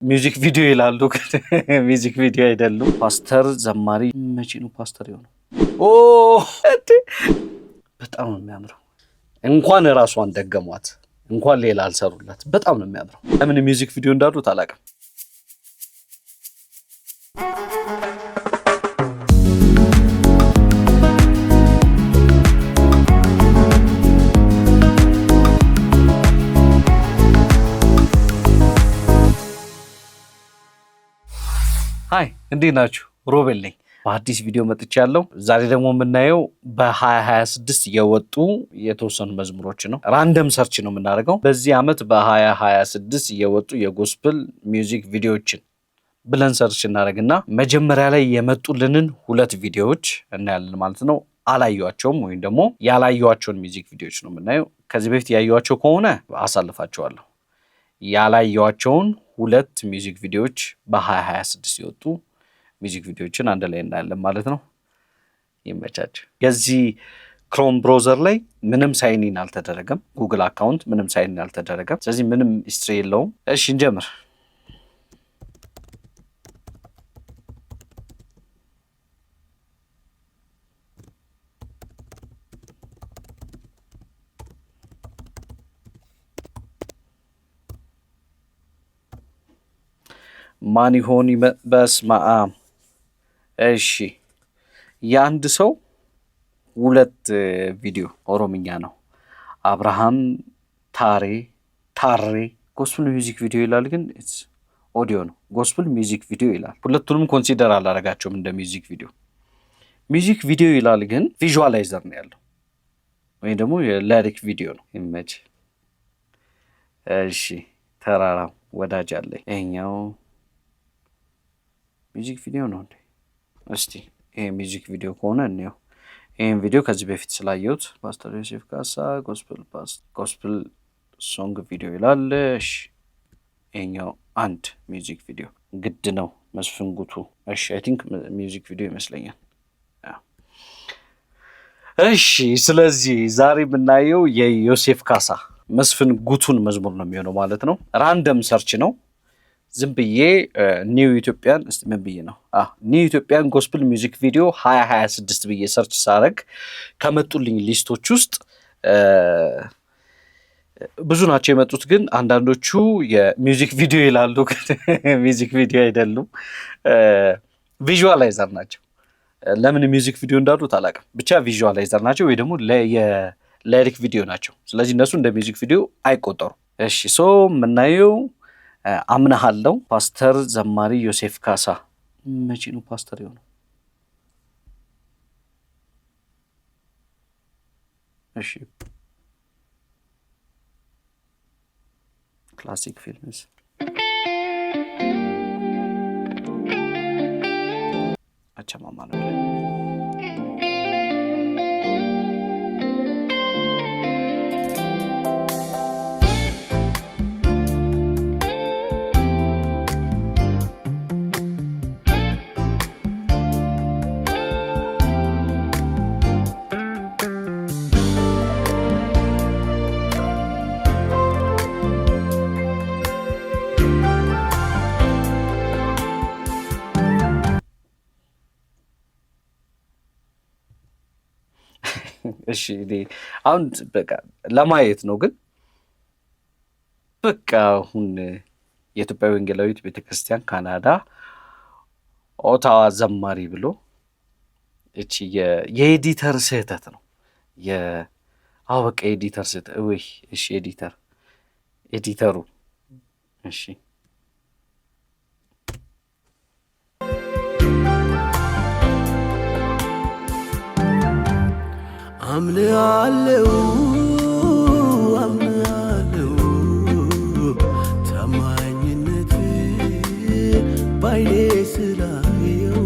Music video ይላሉ፣ ግን music video አይደሉም። ፓስተር ዘማሪ፣ መቼ ነው ፓስተር የሆነው? ኦ በጣም ነው የሚያምረው። እንኳን እራሷን ደገሟት፣ እንኳን ሌላ አልሰሩላት። በጣም ነው የሚያምረው። ለምን music video እንዳሉት አላውቅም። Hi፣ እንዴት ናችሁ? ሮቤል ነኝ። በአዲስ ቪዲዮ መጥቻለሁ። ዛሬ ደግሞ የምናየው በ2026 የወጡ የተወሰኑ መዝሙሮች ነው። Random search ነው የምናደርገው። በዚህ ዓመት በ2026 የወጡ የ gospel music ቪዲዮዎችን ብለን search እናደርግና መጀመሪያ ላይ የመጡልንን ሁለት ቪዲዮዎች እናያለን ማለት ነው። አላዩቸውም ወይም ደግሞ ያላዩቸውን music ቪዲዮዎች ነው የምናየው። ከዚህ በፊት ያዩቸው ከሆነ አሳልፋቸዋለሁ። ያላየኋቸውን ሁለት music ቪዲዮዎች፣ በ2026 የወጡ music ቪዲዮዎችን አንድ ላይ እናያለን ማለት ነው። ይመቻችሁ። የዚህ Chrome browser ላይ ምንም sign in አልተደረገም። Google account ምንም sign in አልተደረገም። ስለዚህ ምንም history የለውም። እሺ፣ እንጀምር። ማን ይሆን? በስመ አብ። እሺ፣ የአንድ ሰው ሁለት ቪዲዮ፣ ኦሮምኛ ነው። አብርሃም ታሬ ታሬ gospel music video ይላል፣ ግን ኦዲዮ ነው። Gospel music video ይላል። ሁለቱንም consider አላደረጋቸውም እንደ music video። Music video ይላል፣ ግን visualizer ነው ያለው ወይም ደግሞ የ lyric video ነው። ይመች። እሺ፣ ተራራው ወዳጅ አለኝ። ይሄኛው music video ነው እንዴ? እስቲ ይሄ music video ከሆነ እንየው። ይህን ቪዲዮ ከዚህ በፊት ስላየሁት፣ ፓስተር ዮሴፍ ካሳ gospel song video ይላል። እሺ፣ ይሄኛው አንድ music video ግድ ነው። መስፍን ጉቱ። እሺ፣ I think music video ይመስለኛል። እሺ፣ ስለዚህ ዛሬ የምናየው የዮሴፍ ካሳ መስፍን ጉቱን መዝሙር ነው የሚሆነው ማለት ነው። Random search ነው። ዝም ብዬ new Ethiopian፣ እስቲ ምን ብዬ ነው፣ new Ethiopian gospel music video 2026 ብዬ search ሳረግ ከመጡልኝ list ኦች ውስጥ ብዙ ናቸው የመጡት፣ ግን አንዳንዶቹ የ music video ይላሉ፣ ግን music video አይደሉም፣ visualizer ናቸው። ለምን music video እንዳሉት አላውቅም፣ ብቻ visualizer ናቸው ወይ ደግሞ የ lyric video ናቸው። ስለዚህ እነሱ እንደ music video አይቆጠሩም። እሺ፣ so የምናየው አምናሃለው፣ ፓስተር ዘማሪ ዮሴፍ ካሳ። መቼ ነው ፓስተር የሆነው? እሺ፣ Classic Films፣ አቸማማ ነው። እሺ፣ እኔ አሁን በቃ ለማየት ነው፣ ግን በቃ አሁን የኢትዮጵያ ወንጌላዊት ቤተክርስቲያን ካናዳ ኦታዋ ዘማሪ ብሎ እቺ የ editor ስህተት ነው። አዎ፣ በቃ editor ስህተት ወይ። እሺ፣ editor ኡ እሺ። አምናለው፣ አምናለው፣ ታማኝነት ባይኔ ስላየው፣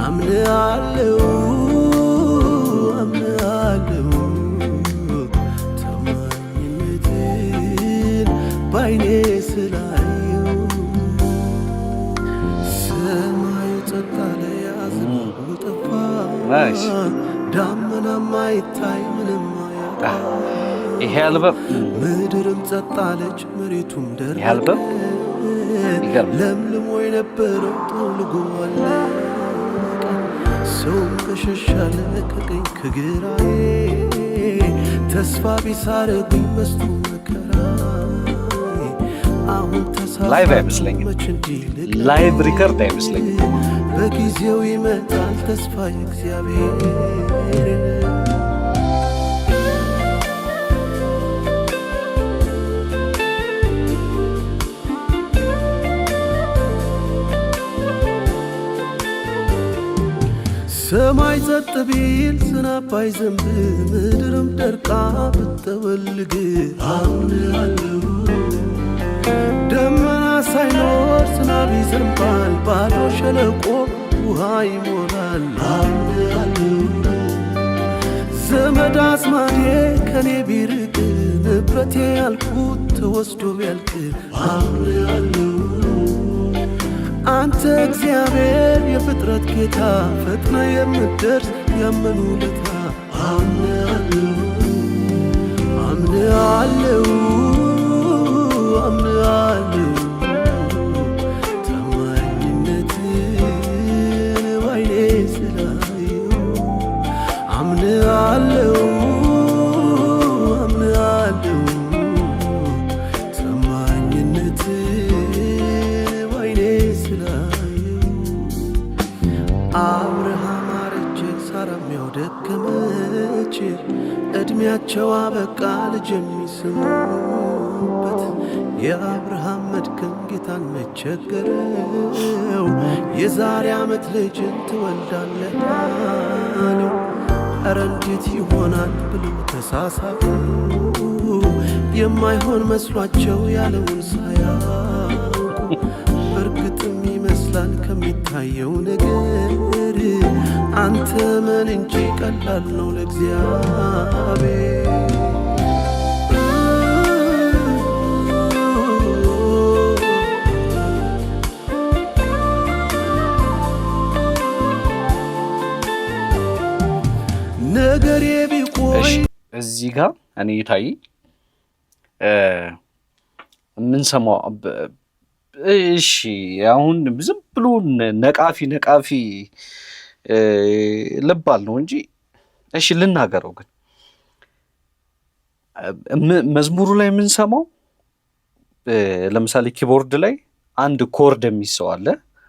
አምናለው፣ አምናለው፣ ታማኝነትን ባይኔ ስላየው፣ ሰማዩ ጸጥ አለ፣ ዝናቡ ጠፋ፣ Nice. ዳመናም አይታይ ምንም አያጣ፣ ይሄ አልበም ምድርም ጸጥ አለች፣ መሬት መሬቱም ደረቀ። ይህ አልበም ይገርም። ለምልሞ የነበረው ጠውልጎ አለቀ። ሰውም ገሸሽ አለ ከቀኝ ከግራዬ፣ ተስፋ ቢስ አረጉኝ በዝቶ መከራዬ። አሁን Live አይመስለኝም። መች እንዲህ ልቀር? Live record አይመስለኝም። በጊዜው ይመጣል ተስፋ እግዚአብሔር። ሰማይ ጸጥ ቢል፣ ዝናብ ባይዘንብ፣ ምድርም ደርቃ ብትጠወልግ፣ አምናለሁ ደመና ሳይኖር ዝናብ ይዘንባል፣ ባዶ ሸለቆ ውሃ ይሞላል። አምናለሁ ዘመድ አዝማዴ ከኔ ቢርቅ፣ ንብረቴ ያልኩት ተወስዶ ቢያልቅ፣ አምናለሁ አንተ እግዚአብሔር የፍጥረት ጌታ፣ ፈጥነህ የምትደርስ ያመኑ ለታ። አምናለሁ፣ አምናለሁ፣ አምናለሁ ታማኝነትን ባይኔ ስላየሁ። አምናለሁ፣ አምናለሁ ታማኝነትን ባይኔ ስላየሁ። አብርሃም አረጀ፣ ሳራም ያው ደከመች፣ እድሜያቸው አበቃ ልጅ የሚስሙበት። የአብርሃም መድከም ጌታን መቸገረው፣ የዛሬ ዓመት ልጅን ትወልዳለህ አለው። ኧረ እንዴት ይሆናል ብለው ተሳሳቁ፣ የማይሆን መስሏቸው ያለውን ሳያውቁ። በእርግጥም ይመስላል ከሚታየው ነገር፣ አንተ ምን እንጂ ቀላል ነው ለእግዚአብሔር። ነገሬ ቢቆይ እሺ፣ እዚህ ጋር እኔ የታየኝ የምንሰማው እሺ አሁን ዝም ብሎ ነቃፊ ነቃፊ ልባል ነው እንጂ እሺ ልናገረው ግን መዝሙሩ ላይ የምንሰማው ለምሳሌ keyboard ላይ አንድ chord የሚሰው አለ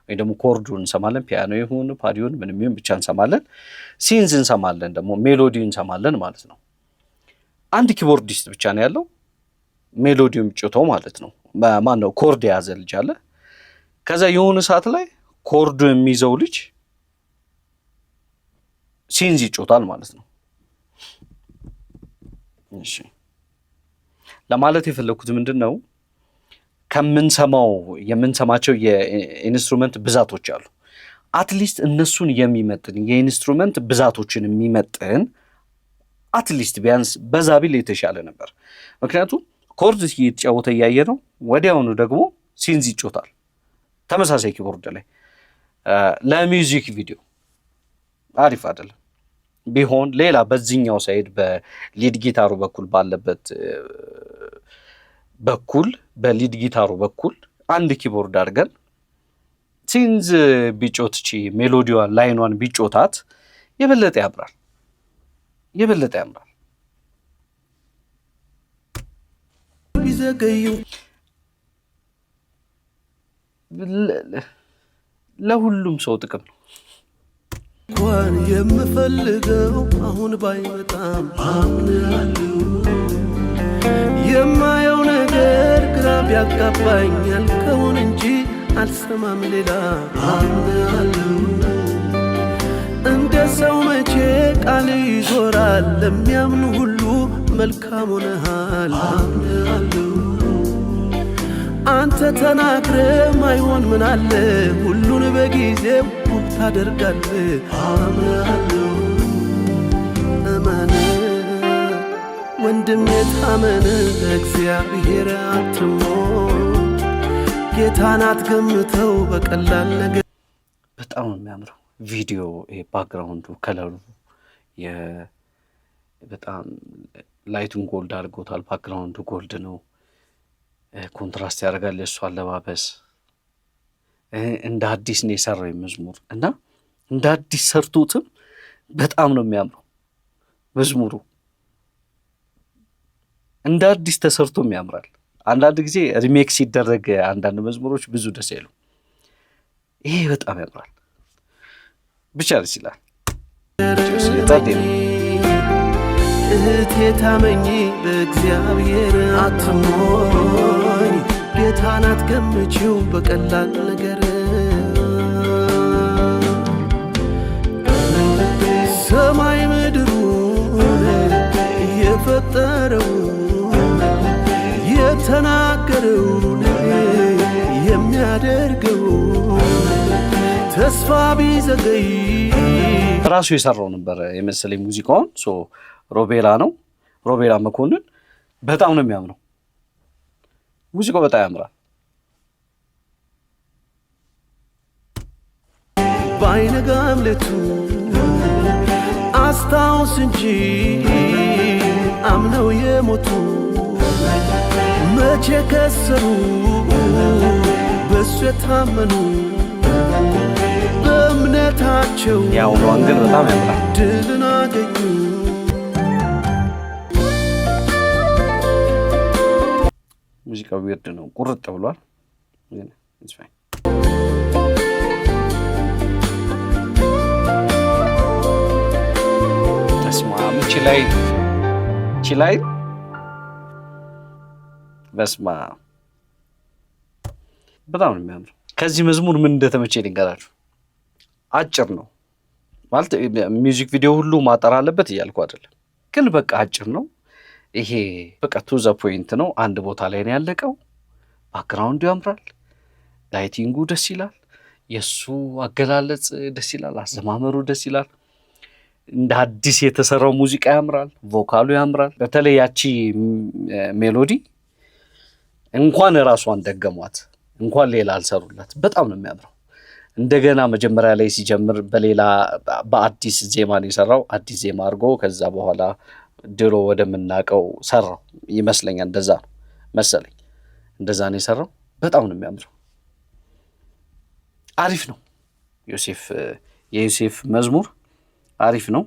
ወይ ደግሞ chord ኡ እንሰማለን። ፒያኖ ይሁን pad ይሁን ምንም ይሁን ብቻ እንሰማለን። Synth እንሰማለን፣ ደግሞ melody እንሰማለን ማለት ነው። አንድ keyboardist ብቻ ነው ያለው፣ melody ው የሚጫወተው ማለት ነው። ማን ነው chord የያዘ ልጅ አለ። ከዛ የሆነ ሰዓት ላይ chord ኡ የሚይዘው ልጅ synth ይጫወታል ማለት ነው። እሺ፣ ለማለት የፈለኩት ምንድን ነው፣ ከምንሰማው የምንሰማቸው የ instrument ብዛቶች አሉ። At least እነሱን የሚመጥን የ instrument ብዛቶችን የሚመጥን at least ቢያንስ በዛ ቢል የተሻለ ነበር። ምክንያቱም chord እየተጫወተ እያየ ነው፣ ወዲያውኑ ደግሞ synth ይጫወታል ተመሳሳይ keyboard ላይ። ለ music video አሪፍ አይደለም። ቢሆን ሌላ በዚህኛው side በ lead ጊታሩ በኩል ባለበት በኩል በ lead ጊታሩ በኩል አንድ keyboard አድርገን synth ቢጮት ቺ melody ዋን line ኗን ቢጮታት የበለጠ ያምራል፣ የበለጠ ያምራል። ቢዘገዩ ለሁሉም ሰው ጥቅም ነው። እንኳን የምፈልገው አሁን ባይመጣም፣ አምናለሁ የማየው ነገር ግራ ቢያጋባኝ፣ ያልከውን እንጂ አልሰማም ሌላ። አምናለሁ እንደ ሰው መቼ ቃል ይዞራል፣ ለሚያምኑ ሁሉ መልካም ሆነሃል። አምናለሁ አንተ ተናግረ ማይሆን ምን አለ? ሁሉን በጊዜው ውብ ታደርጋለህ። አምናለሁ። እመን ወንድም የታመነ እግዚአብሔር አትሞት፣ ጌታን አትገምተው በቀላል ነገር። በጣም ነው የሚያምረው ቪዲዮ፣ background ኡ፣ color ኡ በጣም light ኡን gold አድርጎታል። Background ኡ gold ነው። Contrast ያደርጋል የእሱ አለባበስ። እንደ አዲስ ነው የሰራው መዝሙር እና እንደ አዲስ ሰርቶትም በጣም ነው የሚያምረው መዝሙሩ። እንደ አዲስ ተሰርቶም ያምራል። አንዳንድ ጊዜ remake ሲደረግ አንዳንድ መዝሙሮች ብዙ ደስ አይሉም። ይሄ በጣም ያምራል። ብቻ ደስ ይላል። ጸዴ ነው። እህቴ ታመኚ በእግዚአብሔር አትሞኝ፣ ጌታን አትገምቺው በቀላል ነገር። ሰማይ ምድሩን የፈጠረው የተናገረውን የሚያደርገው ተስፋ ቢዘገይ ራሱ የሰራው ነበረ የመሰለኝ ሙዚቃውን። So ሮቤላ ነው፣ ሮቤላ መኮንን። በጣም ነው የሚያምረው ሙዚቃው፣ በጣም ያምራል። ባይነጋም ሌቱ አስታውስ እንጂ አምነው የሞቱ መቼ ከሰሩ በሱ የታመኑ በእምነታቸው የአሁኑ angle በጣም ያምራል። ድልን አገኙ። ሙዚቃው weird ነው፣ ቁርጥ ብሏል። ግን it's fine። በስመ አብ፣ እቺ ላይ እቺ ላይ በስመ አብ በጣም ነው የሚያምረው። ከዚህ መዝሙር ምን እንደተመቸኝ ልንገራችሁ። አጭር ነው ማለት music video ሁሉ ማጠር አለበት እያልኩ አይደለም፣ ግን በቃ አጭር ነው። ይሄ በቃ to the point ነው። አንድ ቦታ ላይ ነው ያለቀው። Background ኡ ያምራል፣ lighting ኡ ደስ ይላል፣ የእሱ አገላለጽ ደስ ይላል፣ አዘማመሩ ደስ ይላል። እንደ አዲስ የተሰራው ሙዚቃ ያምራል፣ vocal ኡ ያምራል። በተለይ ያቺ melody እንኳን እራሷን ደገሟት፣ እንኳን ሌላ አልሰሩላት። በጣም ነው የሚያምረው። እንደገና መጀመሪያ ላይ ሲጀምር በሌላ በአዲስ ዜማ ነው የሰራው። አዲስ ዜማ አድርጎ ከዛ በኋላ ድሮ ወደምናውቀው ሰራው ይመስለኛል። እንደዛ ነው መሰለኝ፣ እንደዛ ነው የሰራው። በጣም ነው የሚያምረው። አሪፍ ነው። የዮሴፍ መዝሙር አሪፍ ነው።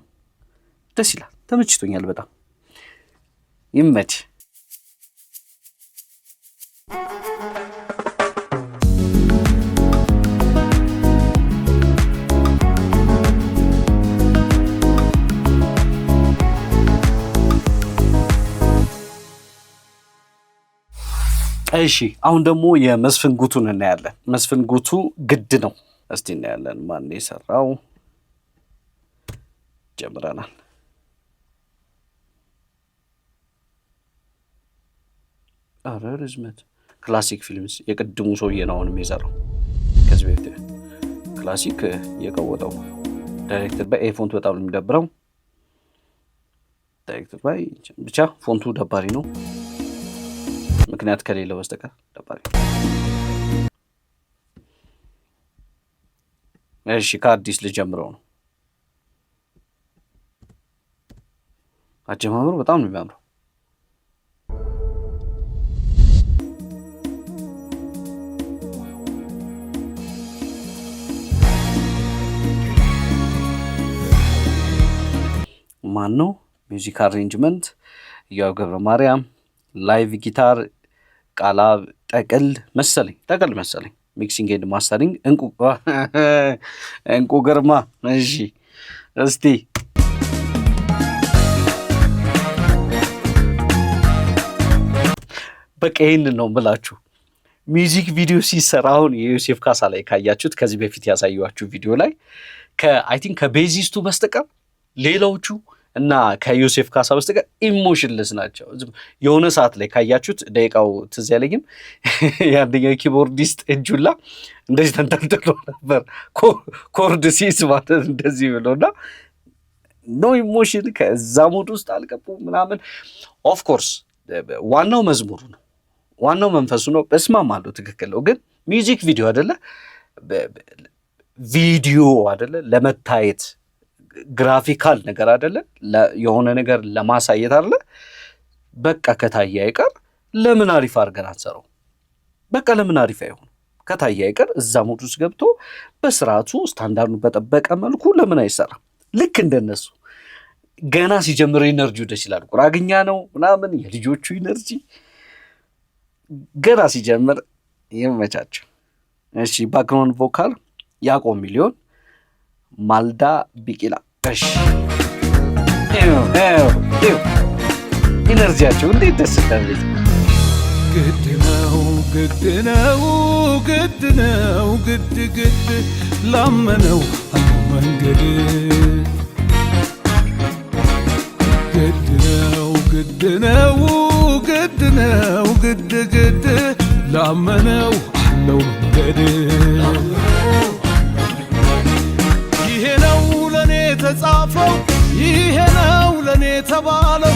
ደስ ይላል። ተመችቶኛል በጣም። ይመች። እሺ፣ አሁን ደግሞ የመስፍን ጉቱን እናያለን። መስፍን ጉቱ ግድ ነው። እስቲ እናያለን ማን የሰራው። ጀምረናል። አረ ርዝመት። Classic Films የቅድሙ ሰውዬ ነው አሁንም የሰራው። ከዚህ በፊት Classic የቀወጠው directed by font ኡ በጣም ነው የሚደብረው። Directed by ብቻ font ኡ ደባሪ ነው። ምክንያት ከሌለው በስተቀር ደባሪ ነው። እሺ፣ ከአዲስ ልጀምረው ነው። አጀማመሩ በጣም ነው የሚያምረው። ማን ነው? Music arrangement ኢዮብ ገብረ ማርያም፣ live guitar ቃላ ጠቅል መሰለኝ፣ ጠቅል መሰለኝ። Mixing and mastering እንቁ ግርማ። እሺ እስቲ። በቃ ይህንን ነው ምላችሁ። Music video ሲሰራ አሁን የዮሴፍ ካሳ ላይ ካያችሁት ከዚህ በፊት ያሳየኋችሁ ቪዲዮ ላይ I think ከ bassist ኡ በስተቀር ሌላዎቹ እና ከዮሴፍ ካሳ በስተቀር emotionless ናቸው። የሆነ ሰዓት ላይ ካያችሁት፣ ደቂቃው ትዝ ያለኝም፣ የአንደኛው keyboardist እጁላ እንደዚህ ተንጠልጥሎ ነበር፣ chord ሲይዝ ማለት እንደዚህ ብሎ እና no emotion፣ ከዛ mood ውስጥ አልገቡ ምናምን። Of course ዋናው መዝሙሩ ነው፣ ዋናው መንፈሱ ነው። እስማማለሁ፣ ትክክል ነው። ግን music video አይደለ፣ ቪዲዮ አይደለ፣ ለመታየት graphical ነገር አይደለ፣ የሆነ ነገር ለማሳየት አይደለ። በቃ ከታየ አይቀር ለምን አሪፍ አድርገን አንሰራው? በቃ ለምን አሪፍ አይሆንም? ከታየ አይቀር እዛ mood ውስጥ ገብቶ በስርዓቱ ስታንዳርዱን በጠበቀ መልኩ ለምን አይሰራም? ልክ እንደነሱ ገና ሲጀምር energy ው ደስ ይላል። ጉራግኛ ነው ምናምን የልጆቹ energy ገና ሲጀምር ይመቻቸው። እሺ፣ background vocal ያዕቆብ ሚሊዮን፣ ማልዳ ቢቂላ። እሺ፣ energy ያቸው እንዴት ደስ እንደሚል! ግድ ነው፣ ግድ ነው፣ ግድ ነው፣ ግድ ግድ ላመነው አለው መንገድ። ግድ ነው፣ ግድ ነው፣ ግድ ነው፣ ግድ ግድ ላመነው አለው መንገድ። ይሄ ነው ለኔ ተጻፈው፣ ይሄ ነው ለኔ ተባለው፣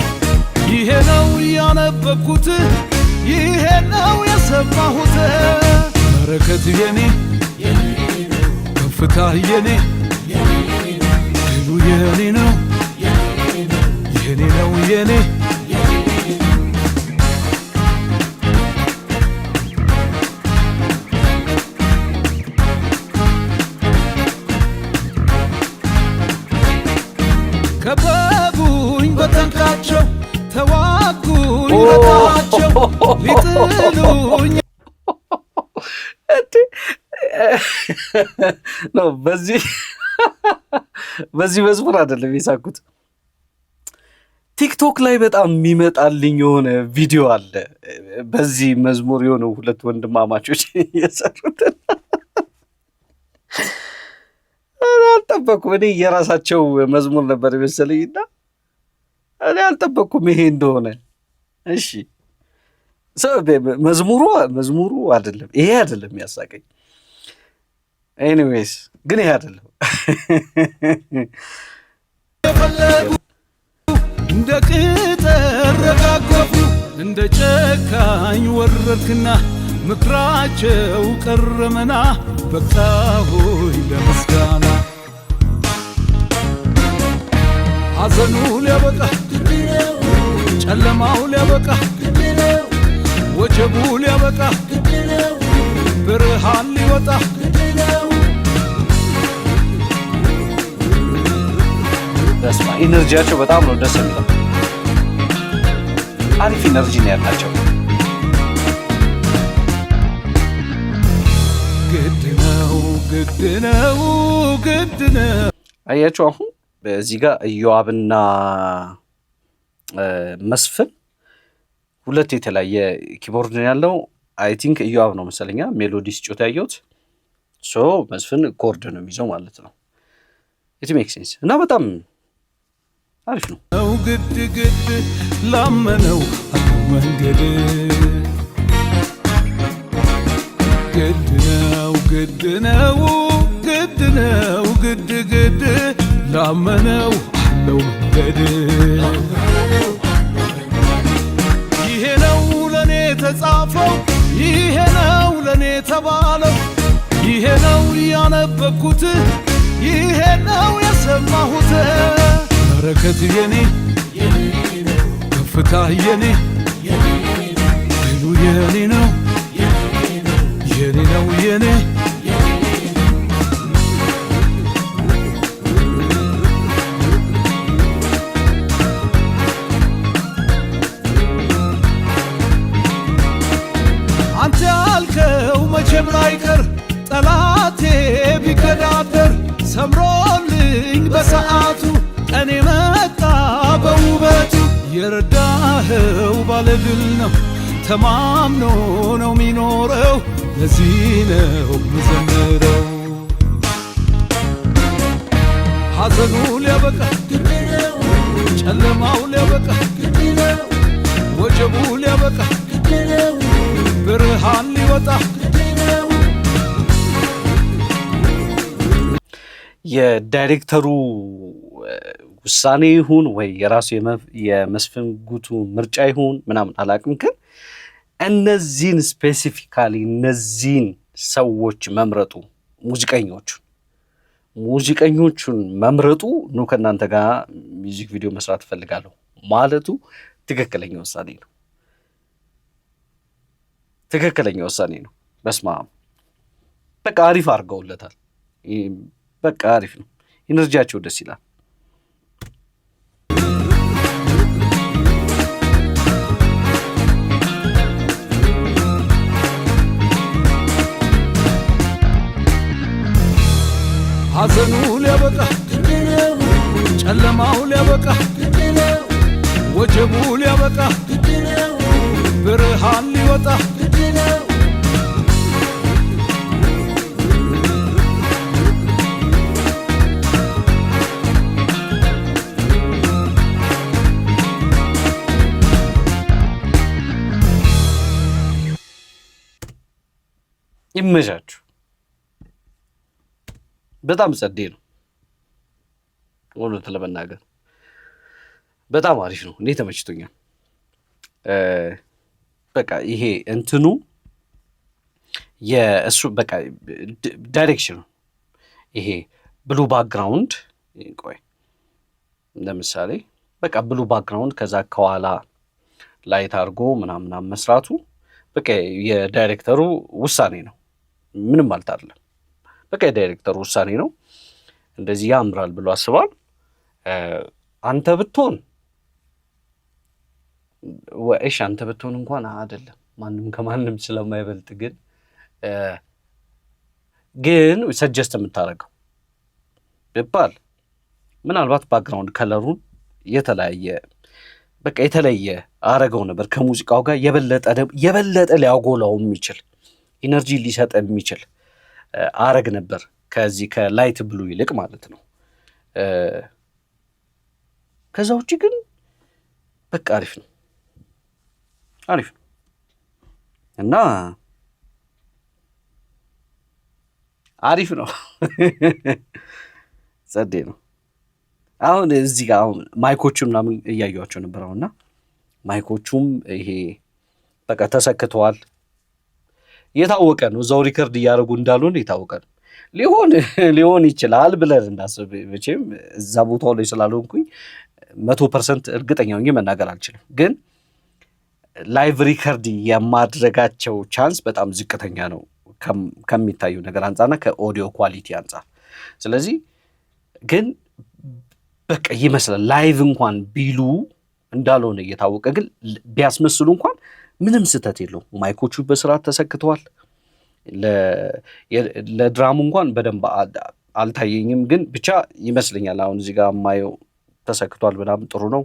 ይሄ ነው ያነበብኩት፣ ይሄ ነው የሰማሁት። በረከት የኔ፣ ከፍታ የኔ፣ ድሉ የኔ ነው፣ የኔ ነው የኔ። ከበቡኝ በታንካቸው፣ ተዋጉኝ በታቸው ሊጥሉኝ። ነው። በዚህ መዝሙር አይደለም የሳኩት። ቲክቶክ ላይ በጣም የሚመጣልኝ የሆነ ቪዲዮ አለ። በዚህ መዝሙር የሆነ ሁለት ወንድማማቾች የሰሩትን አልጠበኩም። እኔ የራሳቸው መዝሙር ነበር የመሰለኝና እኔ አልጠበኩም ይሄ እንደሆነ። እሺ፣ መዝሙሩ አይደለም፣ ይሄ አይደለም ያሳቀኝ። Anyways ግን ይሄ አይደለም። የፈለጉ እንደ ቅጠል ረጋገፉ። እንደ ጨካኝ ወረድክና ምክራቸው ቀረመና በቃ ሆይ ለምስጋና። ሐዘኑ ሊያበቃ፣ ጨለማው ሊያበቃ፣ ወጀቡ ሊያበቃ፣ ብርሃን ሊወጣ። በስመ አብ፣ energy ያቸው በጣም ነው ደስ የሚለው። አሪፍ energy ነው ያላቸው። ግድ ነው፣ ግድ ነው፣ ግድ ነው። አያቸው፣ አሁን በዚህ ጋር ኢዮአብና መስፍን ሁለት የተለያየ keyboard ነው ያለው። I think ኢዮአብ ነው መሰለኛ melody ሲጮት ያየሁት። So መስፍን chord ነው የሚይዘው ማለት ነው። It make sense እና በጣም አሪፍ ነው። ግድ ግድ ላመነው አለው መንገድ። ግድ ነው፣ ግድ ነው፣ ግድ ነው፣ ግድ ግድ ላመነው አለው መንገድ። ይሄ ነው ለኔ ተጻፈው፣ ይሄ ነው ለኔ ተባለው፣ ይሄ ነው ያነበብኩት፣ ይሄ ነው የሰማሁት። በረከት የኔ፣ ከፍታ የኔ፣ ድሉ የኔ ነው፣ የኔ ነው የኔ። አንተ ያልከው መቼም ላይቀር፣ ጠላቴ ቢገዳደር ሰምሮልኝ በሰዓቱ ቀኔ መጣ በውበቱ። የረዳኸው ባለድል ነው፣ ተማምኖ ነው የሚኖረው፣ ለዚህ ነው ምዘምረው። ሐዘኑ ሊያበቃ፣ ጨለማው ሊያበቃ፣ ወጀቡ ሊያበቃ፣ ብርሃን ሊወጣ። የዳይሬክተሩ ውሳኔ ይሁን ወይ የራሱ የመስፍን ጉቱ ምርጫ ይሁን ምናምን አላውቅም፣ ግን እነዚህን specifically እነዚህን ሰዎች መምረጡ፣ ሙዚቀኞቹን መምረጡ፣ ኑ ከእናንተ ጋር music video መስራት እፈልጋለሁ ማለቱ ትክክለኛ ውሳኔ ነው። ትክክለኛ ውሳኔ ነው። በስማም፣ በቃ አሪፍ አድርገውለታል። በቃ አሪፍ ነው። Energy ያቸው ደስ ይላል። ሐዘኑ ሊያበቃ፣ ጨለማው ሊያበቃ፣ ወጀቡ ሊያበቃ፣ ብርሃን ሊወጣ። ይመቻችሁ። በጣም ጸዴ ነው። እውነት ለመናገር በጣም አሪፍ ነው። እኔ ተመችቶኛል። በቃ ይሄ እንትኑ የእሱ በቃ direction ኑ ይሄ blue background፣ ቆይ፣ ለምሳሌ በቃ blue background ከዛ ከኋላ light አድርጎ ምናምናም መስራቱ በቃ የዳይሬክተሩ ውሳኔ ነው። ምንም ማለት አይደለም። በቃ የዳይሬክተሩ ውሳኔ ነው። እንደዚህ ያምራል ብሎ አስቧል። አንተ ብትሆን፣ እሺ አንተ ብትሆን እንኳን አይደለም፣ ማንም ከማንም ስለማይበልጥ፣ ግን suggest የምታደርገው ቢባል ምናልባት background color ኡን የተለያየ በቃ የተለየ አረገው ነበር፣ ከሙዚቃው ጋር የበለጠ ሊያጎላው የሚችል፣ energy ሊሰጥ የሚችል አረግ ነበር ከዚህ ከ light blue ይልቅ ማለት ነው። ከዛ ውጭ ግን በቃ አሪፍ ነው፣ አሪፍ ነው እና አሪፍ ነው፣ ጸዴ ነው። አሁን እዚህ ጋር አሁን mic ኦቹ ምናምን እያዩቸው ነበር አሁንና mic ኦቹም ይሄ በቃ ተሰክተዋል። የታወቀ ነው። እዛው record እያደረጉ እንዳልሆነ የታወቀ ነው። ሊሆን ይችላል ብለን እንዳስብ መቼም እዛ ቦታው ላይ ስላልሆንኩኝ 100% እርግጠኛ ሆኜ መናገር አልችልም። ግን live record የማድረጋቸው chance በጣም ዝቅተኛ ነው ከሚታዩ ነገር አንጻርና ከ audio quality አንጻር። ስለዚህ ግን በቃ ይመስላል live እንኳን ቢሉ እንዳልሆነ እየታወቀ ግን ቢያስመስሉ እንኳን ምንም ስህተት የለውም። Mic ኦቹ በስርዓት ተሰክተዋል። ለ drum ኡ እንኳን በደንብ አልታየኝም፣ ግን ብቻ ይመስለኛል አሁን እዚህ ጋር የማየው ተሰክቷል ምናምን፣ ጥሩ ነው።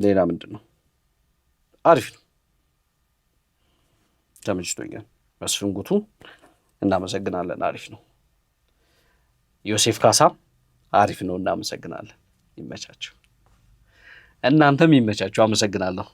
ሌላ ምንድን ነው? አሪፍ ነው፣ ተመችቶኛል። መስፍን ጉቱ እናመሰግናለን። አሪፍ ነው። ዮሴፍ ካሳ አሪፍ ነው፣ እናመሰግናለን። ይመቻቸው፣ እናንተም ይመቻቸው። አመሰግናለሁ።